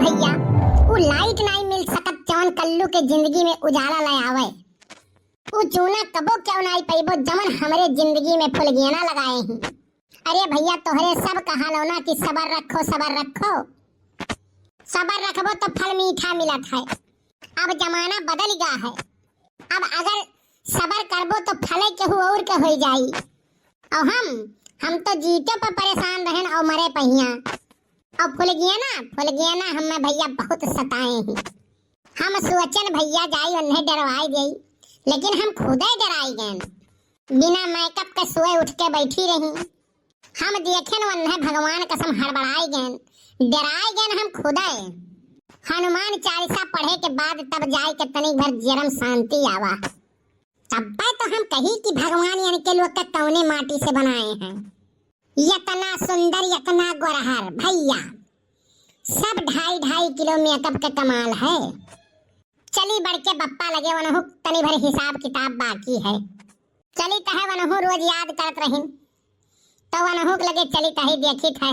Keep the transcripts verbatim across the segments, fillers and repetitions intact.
भैया, उ लाइट नाई मिल सकत जवन कल्लू के जिंदगी में उजाला ले आवे। उ चूना कबो क्यों नाई पइबो जवन हमरे जिंदगी में फुलगियाना लगाए ही। अरे भैया, तोहरे सब कहालो ना कि सबर रखो, सबर रखो। सबर रखबो तो फल मीठा मिलत है। अब जमाना बदल गया है। अब अगर सबर करबो तो फले केहू और के होई जाई। और हम, हम तो जीते पर परेशान रहन और मरे पहिया। और फुलगियाना, फुलगियाना हमें भैया बहुत सताए हैं। हम सोचन भैया जाई उन्हें डरवाई देई, लेकिन हम खुदे डराई गए। बिना मेकअप के सोए उठ के बैठी रही। हम देखेन वन्हे भगवान कसम हड़बड़ाई गएन, डेराई गएन हम खुदे। हनुमान चालीसा पढ़े के बाद तब जाए के तनिक भर जरम शांति आवा। तब्बे तो हम कही कि भगवान इनके लोग के कौने माटी से बनाए हैं। इतना सुंदर, इतना गोरहर भैया, सब ढाई ढाई किलो मेकअप के कमाल है। चली बड़के बप्पा लगे, वनहु तनी भर हिसाब किताब बाकी है। चली तहे वनहु रोज याद करत रहिन, तो वनहु के लगे चली तही देखित है।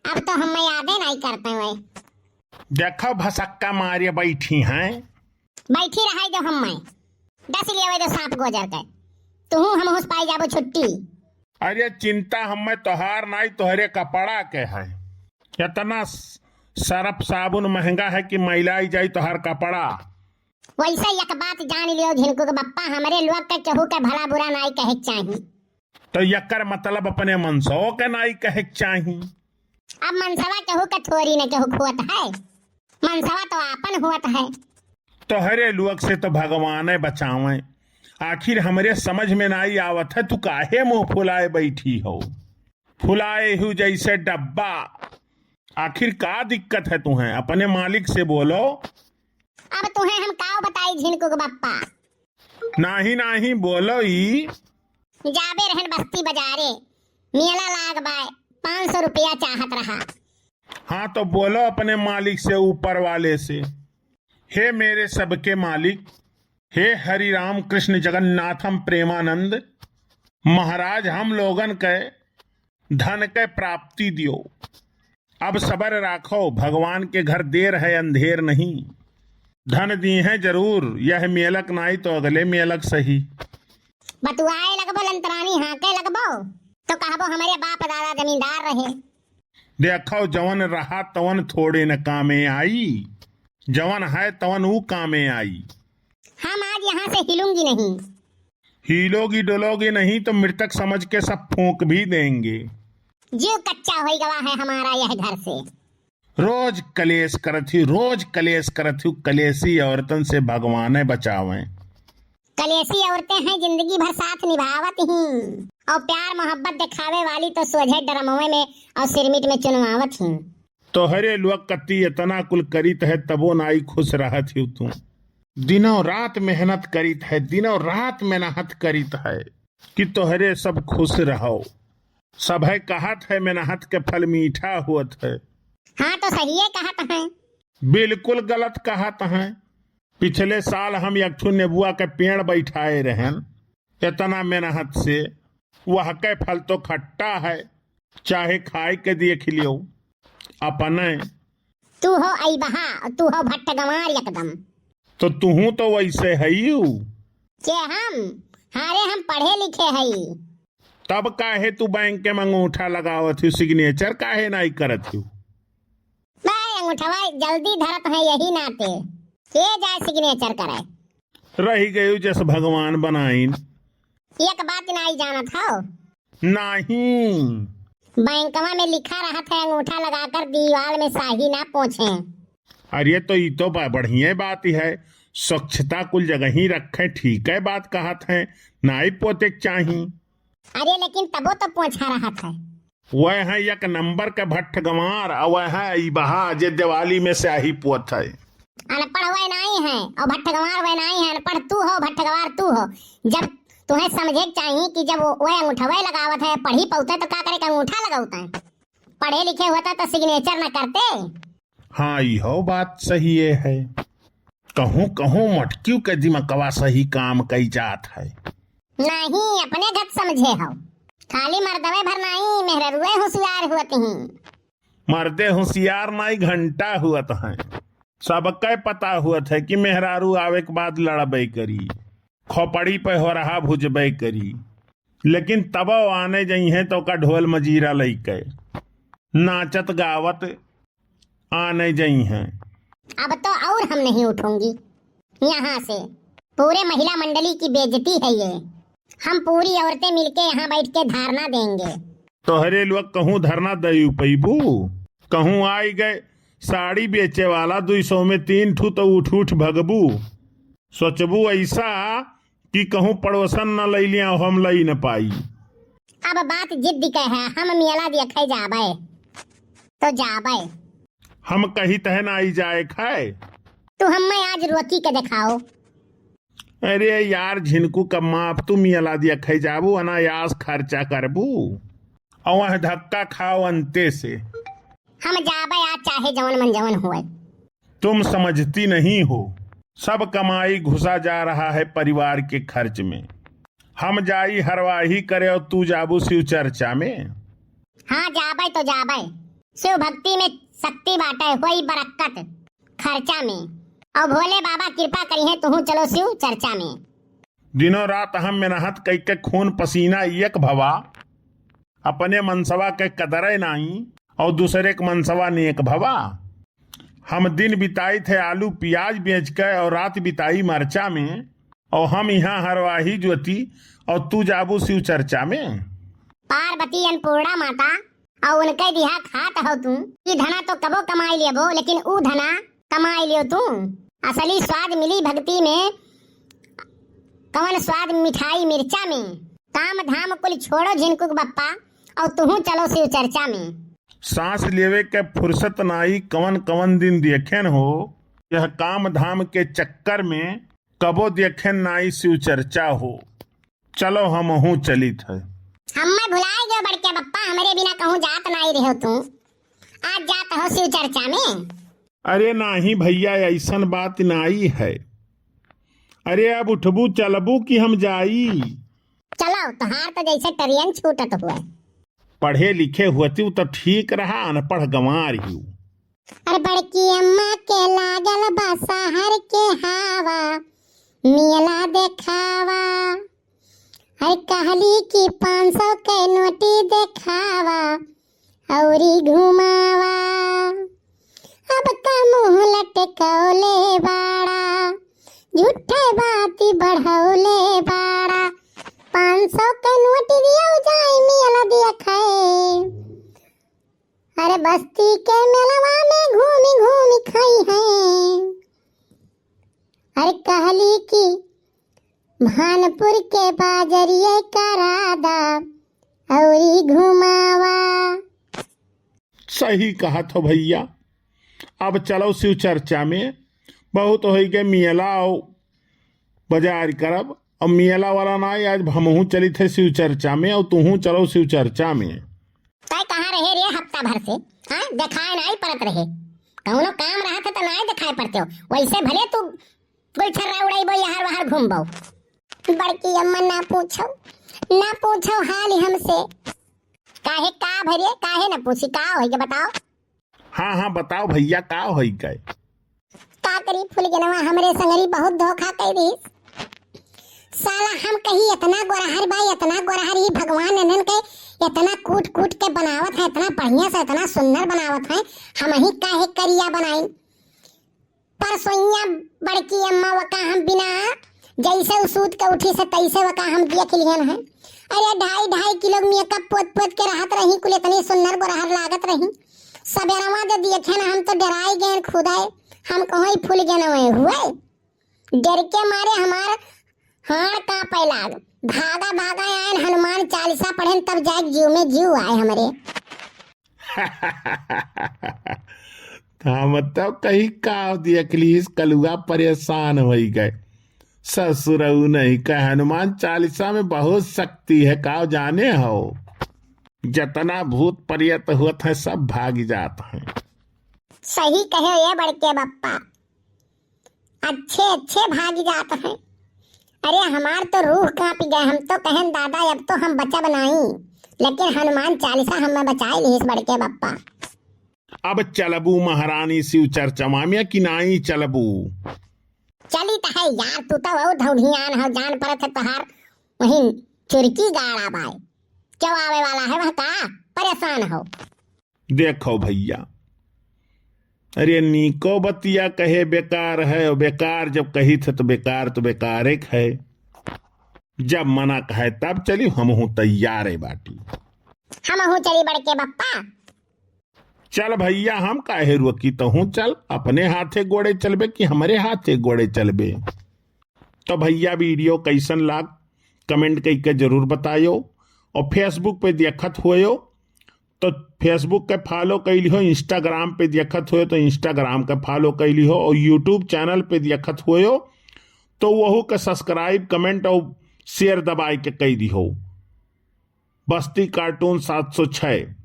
अब तो हम यादे नहीं करते हुए। देखो भसक्का मारे बैठी हैं। बैठी रहाई दो हम मैं। दस लियावे दो सांप गोजर के। तुहू हमहूस पाई जाबो छुट्टी। अरे चिंता हमें तोहार नाई, तोहरे कपड़ा के है। इतना स-, सरफ साबुन महंगा है कि मैलाई जाई तोहार कपड़ा। वैसे एक बात जान लियो झिनकू के बप्पा, हमरे लोग के केहू के भला बुरा नाई कहे के चाही। तो यकर मतलब अपने मनसवो के नाई कहे के चाही। अब मनसवा केहू के थोरी न केहू खोत है, मनसवा तो आपन होत है। तोहरे लोग से तो भगवाने बचावे। आखिर हमरे समझ में नाई आवत है, तू काहे मुंह फुलाए बैठी हो? फुलाए हूँ जैसे डब्बा। आखिर का दिक्कत है तुम्हें? अपने मालिक से बोलो। अब तुम्हें हम काव बताई झिनकू के बप्पा? नाही, नाही, बोलो ई। जाबे रहन बस्ती बजारे, मेला लाग बाय, पाँच सौ रुपया चाहत रहा। हाँ, तो बोलो अपने मालिक से, ऊपर वाले से। हे मेरे सबके मालिक, हे हरि राम कृष्ण जगन्नाथम प्रेमानंद, महाराज हम लोगन के धन के प्राप्ति दियो। अब सबर राखो, भगवान के घर देर है अंधेर नहीं। धन दी है जरूर, यह मेलक नाई तो अगले मेलक सही। बतुआए लगबो लंतरानी, हाँके लगबो तो कहबो हमरे बाप दादा जमींदार रहे। देखो जवन रहा तवन थोड़े न कामे आई, जवन है तवन ऊ कामे आई। हम आज यहाँ से हिलूंगी नहीं। हिलोगी डोलोगी नहीं तो मृतक समझ के सब फूंक भी देंगे। जीव कच्चा होई गवा है हमारा यह घर से। रोज कलेश करत ही, रोज कलेश करत ही, कलेशी औरतन से भगवाने बचावें। कलेशी औरतें हैं जिंदगी भर साथ निभावत ही और प्यार मोहब्बत दिखावे वाली तो सोझे ड्रमवे में और सिरमिट में चुनवावत ही। तोहरे लोग कत्ती इतना कुल करित है तबो नाई खुश रहत ही तू। दिनों रात मेहनत करित है, दिनों रात मेहनत करित है कि तोहरे सब खुश रहो। सभे कहत है मेहनत के फल मीठा होत है। हाँ तो सहिए कहत हैं। बिल्कुल गलत कहत हैं। पिछले साल हम एक ठो नेबुआ के पेड़ बैठाए रहन, इतना मेहनत से, वह के फल तो खट्टा है, चाहे खाए के देख लियो अपने। तू हो अइबहा, तू हो भट्टगंवार एकदम। तो तुहू तो वैसे हईउ। के हम? अरे हम पढ़े लिखे हई। तब काहे तू बैंक के में अंगूठा लगावत हू, signature काहे नाई करत हू? भाई अंगूठवा जल्दी धरत है यही नाते। के जाए signature करे? रही गयू जस भगवान बनाइन। एक बात नाई जानत हो? नहीं। बैंकवा में लिखा रहत है अंगूठा लगाकर दीवाल में स्याही ना पोंछे। अरे तो ई तो ब-, बढ़िया बात ही है, स्वच्छता कुल जगह ही रखे, ठीक है बात कहत है, नाई पोते के चाही। अरे लेकिन तबो तो पोंछा रहत है। वह है एक नंबर के भट्टगंवार, और वह है अइबहा जे दिवाली में स्याही पोत है। अनपढ़ वह नाई है और भट्टगंवार वह नाई है, अनपढ़ तू हो, भट्टगंवार तू हो। जब तुम्हें समझे के चाही कि जब वह अंगूठवे लगावत है, पढ़ी पौते तो का करे के अंगूठा लगावत है? पढ़े लिखे होता तो signature न करते। हाँ, इहो बात सही है। कहूँ कहूँ मटकियों के दिमकवा सही काम कई जात है। नहीं, अपने घट समझे हो। खाली मर्दवे भर नाई, मेहररुए होशियार होत ही। मर्दे होशियार नाई घंटा हुअत हैं। सबके पता हुअत है कि मेहरारू आवे के बाद लड़बे करी, खोपड़ी पे हो रहा भुजबे करी, लेकिन तबो आने जइहें तो का ढोल मजीरा लइके नाचत गावत आने जइहें। अब तो और हम नहीं उठूंगी यहाँ से। पूरे महिला मंडली की बेइज्जती है ये। हम पूरी औरतें मिलके यहाँ बैठ के धरना देंगे। तोहरे लोग कहूँ धरना दई पैबू? कहूँ आई गए साड़ी बेचे वाला दुई सौ में तीन ठू तो उठ उठ भगबू। सोचबू ऐसा कि कहूँ पड़ोसन न लई लिया, हम लई न पाई। अब बात जिद्द के है, हम मेला देखे जाबे तो जाबे। हम कही तहन आई जाए खाए। तू हमें आज रोकी के दिखाओ। अरे यार झिनकू का माप, तू मेला देखे जाबू, अनायास खर्चा करबू और वह धक्का खाओ अंते से। हम जाबे आज चाहे जवन मन जवन हुए। तुम समझती नहीं हो, सब कमाई घुसा जा रहा है परिवार के खर्च में। हम जाई हरवाही करे और तू जाबू शिव चर्चा में। हाँ जाबे तो जाबे, शिव भक्ति में शक्ति बाटे, होई बरक्कत खर्चा में, और भोले बाबा कृपा करिहें, तुहूँ चलो शिव चर्चा में। दिनों रात हम मेहनत कई के खून पसीना एक भवा, अपने मनसवा के कदरे नाई और दूसरे के मनसवा नेक भवा। हम दिन बिताई थे आलू प्याज बेच के और रात बिताई मरचा में, और हम यहाँ हरवाही जोती और तू जाबू शिव चर्चा में। पार्वती अन्नपूर्णा माता और उनके दिहा खात हो तू। ई धना तो कबो कमाई लेबो, लेकिन ऊ धना कमाई लियो तू। असली स्वाद मिली भक्ति में, कवन स्वाद मिठाई मिर्चा में। काम धाम कुल छोड़ो झिनकुक बप्पा, और तुहूँ चलो शिव चर्चा में। सांस लेवे के फुर्सत नाई, कवन कवन दिन देखेन हो, यह काम धाम के चक्कर में कबो देखेन नाई शिव चर्चा हो। चलो हमहूँ चलित है। हमें भुलाए गयो बड़के बप्पा, हमरे बिना कहूँ जात नाई रहो तू, आज जात हो शिव चर्चा में। अरे नाही भैया, ऐसन बात नाई है। अरे अब उठबू चलबू कि हम जाई? चलो, तोहार तो जैसे ट्रेन छूटत हुए। पढ़े लिखे होती तो ठीक रहा, अनपढ़ गंवार ही। अरे बड़की अम्मा के लागल बा शहर के हवा, मेला देखावा। अरे कहली कि पाँच सौ के नोटी देखावा औरी घुमावा। अब का मुँह लटकौले बाड़ा, झूठे बाती बढ़ौले बाड़ा। पाँच सौ के नोटी दिया जाए मेला देखे। अरे बस्ती के मेलवा में घूमी घूमी खाई है। अरे कहली कि भानपुर के बाजरिए करा दा औरी घुमावा। सही कहत हो भैया, अब चलो शिव चर्चा में, बहुत होई गए मेला और बाजार करब। अब मेला वाला ना, आज हमहूँ चलित है शिव चर्चा में और तुहूँ चलो शिव चर्चा में। तय कहाँ रहे रे हफ्ता भर से? हाँ, देखाए नाई पड़त रहे। कौनो काम रहत है तो नाई देखाए पड़ते हो। वैसे भले तू गुलछर्रा उड़ाइबो, यहर वहर घूमबो। बड़की अम्मा ना पूछो, ना पूछो हाल हमसे। काहे का भरे, काहे ना पूछी, का होई के बताओ? हाँ, हाँ, बताओ भैया, का होई गए? का करी फुलगेनवा हमरे संगरी बहुत धोखा कई दिस। साला हम कही इतना गोरहर बा, इतना गोरहर ही भगवान इन्हन के इतना कूट कूट के बनावत है, इतना बढ़िया से, इतना सुंदर बनावत है, हम ही काहे करिया बनाई? परसोइया बड़की अम्मा वका हम बिना जैसे उ सूत के उठी से तैसे वका हम देख लिहन है। अरे ढाई ढाई किलो मेकअप पोत पोत के रहत रही, कुल इतनी सुंदर गोरहर लागत रही। सबेरवा जो देखे ना हम तो डराई गए खुदाए, हम कहो ई फुलगेनवे हुए। डर के मारे हमार हाड़ कांपे लाग। भागा भागा आयन हनुमान चालीसा पढ़ेन तब जाके जीव में जीव आए हमरे। हम तो कही का देख लीस कलुआ परेशान होई गए। ससुरऊ नहीं कहे हनुमान चालीसा में बहुत शक्ति है, का जाने हो। जतना भूत प्रेत होत है सब भाग जात हैं। सही कहे ये बड़के बप्पा, अच्छे अच्छे भाग जात हैं। अरे हमार तो रूह कांपी गए, हम तो कहेन दादा अब तो हम बचब नाई, लेकिन हनुमान चालीसा हमें बचाए लिहिस बड़के बप्पा। अब चलबू महारानी शिव चर्चवा में कि नाई चलबू? चली त है यार, तू तो वो धौनियान हो, जान परत है तोहार वहीं चुरकी गाड़ा बाय। क्यों आवे वाला है वह का? परेशान हो। देखो भैया, अरे नीको बतिया कहे बेकार है, और बेकार जब कही थे तो बेकार तो बेकार एक है। जब मना कहे तब चली, हमहू तैयारे बाटी। हमहू चली बड़के बप्पा। चल भैया, हम काहे रोकी, तहूँ चल, अपने हाथे गोड़े चलबे कि हमरे हाथे गोड़े चलबे? तो भैया, video कैसन लाग, comment कइके जरूर बतायो। और Facebook पे देखत होयो तो Facebook के follow कइ लिहो, Instagram पे देखत होयो तो Instagram के follow कइ लिहो, और YouTube channel पे देखत होयो तो वहू के subscribe, comment और share दबाइ के कइ दिहो। बस्ती Cartoon सात सौ छः।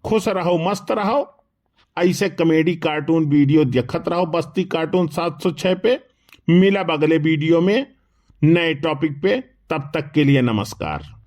खुश रहो, मस्त रहो, ऐसे comedy cartoon video देखत रहो बस्ती Cartoon सात सौ छः पे। मिलब अगले video में नए topic पे, तब तक के लिए नमस्कार।